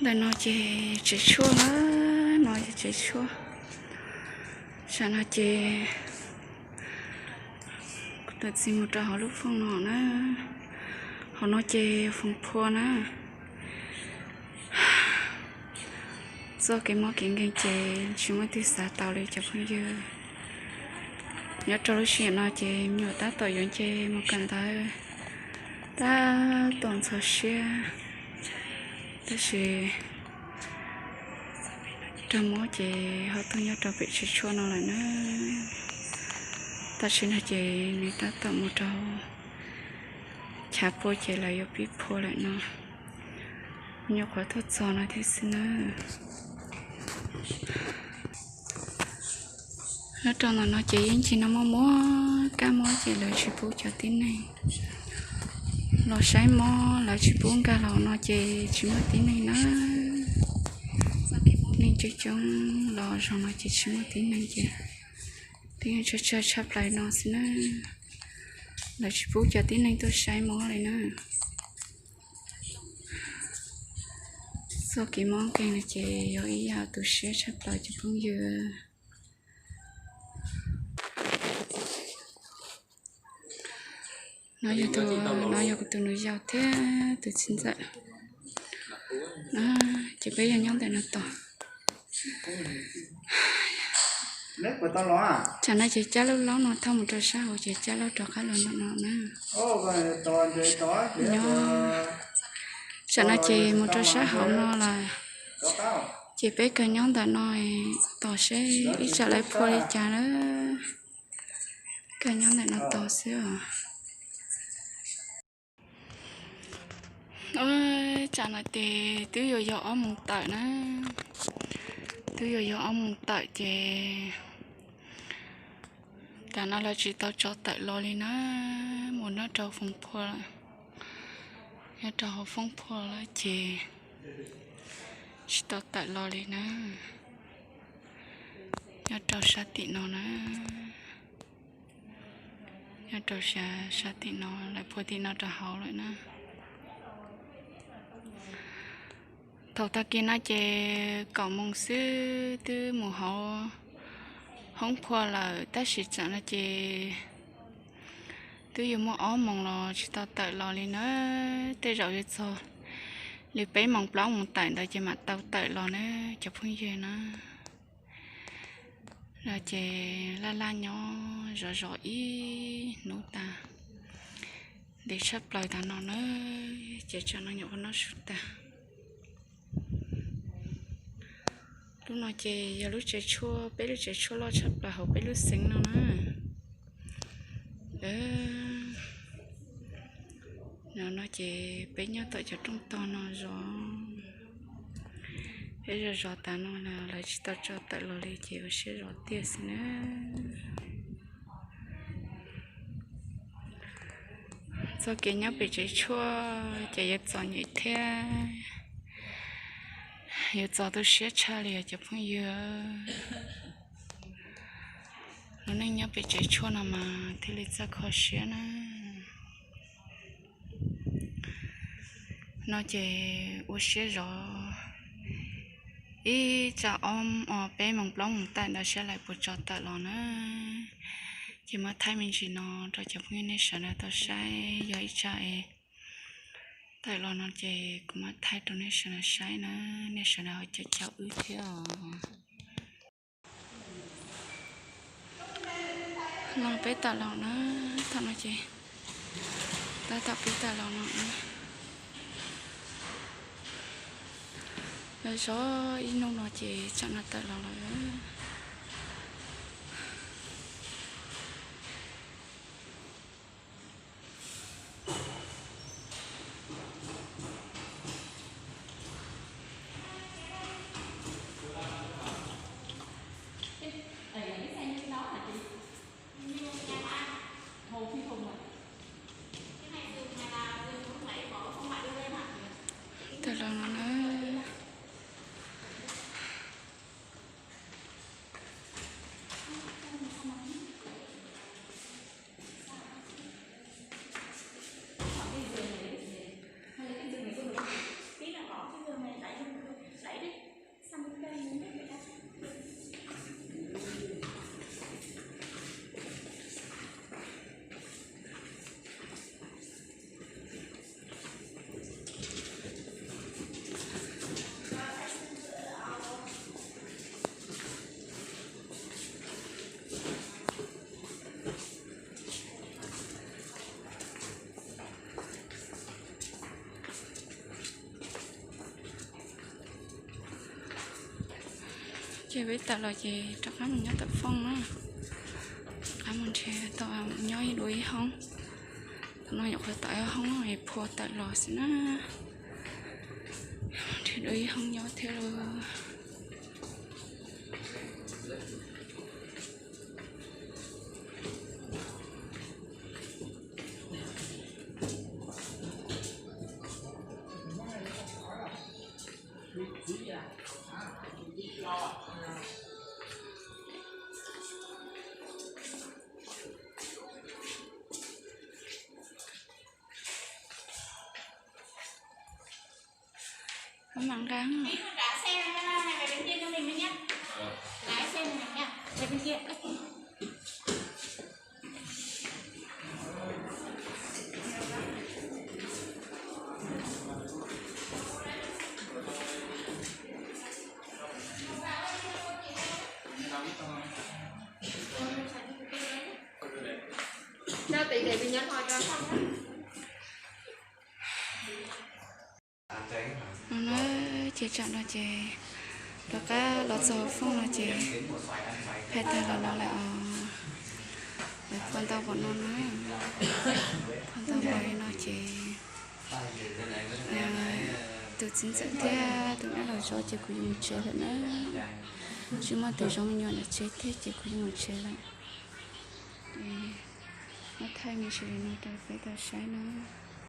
Ntawm no ces tsev tshuaj na, no yog tsev tshuaj. Tsam no ces kuv tus txiv mus rau hauv lub fooj no na. Hauv no ces foom phua na. Txoj kev mob kev nkeeg ces tsis muaj twg xav tau li cov phooj ywg. Nyob rau lub sij hawm no ces me nyuam tab tom yuav nce mus kawm ntawv, tab tom ntxhov siab, tab sis raug mob ces ho tuaj nyob rau pem tsev tshuaj no lawm na. Tam sim no ces nws tab tom mus rau chav pua ces lawv yuav pib phua lawm no. Nyuam qhuav tuaj txog no thiab xwb na. Nyob rau ntawm no ces yeej tsis no muaj muaj kab mob ces lawv tsis pub cov tib neeg los saib mob, lawv tsis pub nkag los no ces tsis muaj tib neeg na. Neeg coob coob los zog no ces tsis muaj tib neeg ces twb yeej tsawg tsawg tshaj plaws no xwb na. Lawv tsis pub cov tib neeg tuaj saib mob li na. Txoj kev mob nkeeg no ces yog ib yam tu siab tshaj plaws cov phooj ywg. No yog, no yog kuv tus nus yau thiab tus txiv ntxawm. Ces peb yog nyob ntawm no tos. Tsam no ces cab lub laub no thauj mus rau sab hauv ces cab laub rov qab los ntawm no na. Nyob, tsam no ces mus rau sab hauv no lawm, ces peb kawg nyob ntawm no tos seb ib tsam lawv phua li cas na. Kawg nyob ntawm no tos xwb os. Tsam no ces twb yuav yog ob moos tawm na, twb yuav yog ob moos tawm ces tam no lawv tsis tau tso tawm los li na, mus nyob rau foom phua lawm, nyob rau hauv foom phua lawm ces tsis tau tawm los li na. Nyob rau sab tim no na, nyob rau sab, sab tim no lawv phua tim no rau hauv lawm na. Thaum tag kis no ces kaum moos xwb twb mus hauv hoob phua lawm, tab sis tsam no ces twb yuav muaj ob moos los tsis tau tawm los li na. Tej zaum yuav txog li peb moos plaub moos tawm ntawd ces mam tau tawm los na cov phooj ywg na. No ces laj laj nyob zov zov ib hnub tas, ntev tshaj plaws tas no na, ces tsam no nyuam qhuav noj su tas. Lub no ces yog lub tsev tshuaj, peb lub tsev tshuaj loj tshaj plaws hauv peb lub xeev no na. No no ces peb nyob tom cov rooj tog no zov, peb zov zov tas no lawv tsis tau tso tawm los li ces ua siab zov tiag xwb na. Txoj kev nyob pem tsev tshuaj ces yuav txom nyem thiab yuav txaus tu siab tshaj li os cov phooj ywg. Lub neej nyob pem tsev tshuaj no mas thiaj li txawj kho siab na. No ces ua siab zov ib tsam ob, peb moos plaub moos tawm ntawd saib lawv puas tso tawm los na. Ces muab thaij me ntsis no rau cov phooj ywg nej sawv daws tau saib, yog ib tsam tawm los no ces kuv muab thaij rau nej sawv daws saib na, nej sawv daws ho caum caum wb thiab os. No peb tawm los na, thaum no ces tab tom peb tawm los no na. Lawv zov ib hnub no ces tsam no tawm los lawm. Tawm los no na. Peb tawm los ces rov qab mus nyob tom Fooj na. Rov qab mus nrhiav tau nyob ib dua ib hoob. Thaum no nyuam qhuav tau ib hoob es phua tawm los xwb na. Nrhiav dua ib hoob nyob thiab lauj. Koj mam nqa. No na, ces tsam no ces rov qab los txog Fooj no ces phais tag los no lawm os. Lawv phua ntau npaum no na, phua ntau npaum li no ces tus txiv ntxawm thiab tus dab laug zov ces kuv yuav mus tsev lawm na. Tsis muaj tus zov me nyuam nram tsev thiab ces kuv yuav mus tsev lawm. Muab thaij me ntsis li no rau peb tau saib na.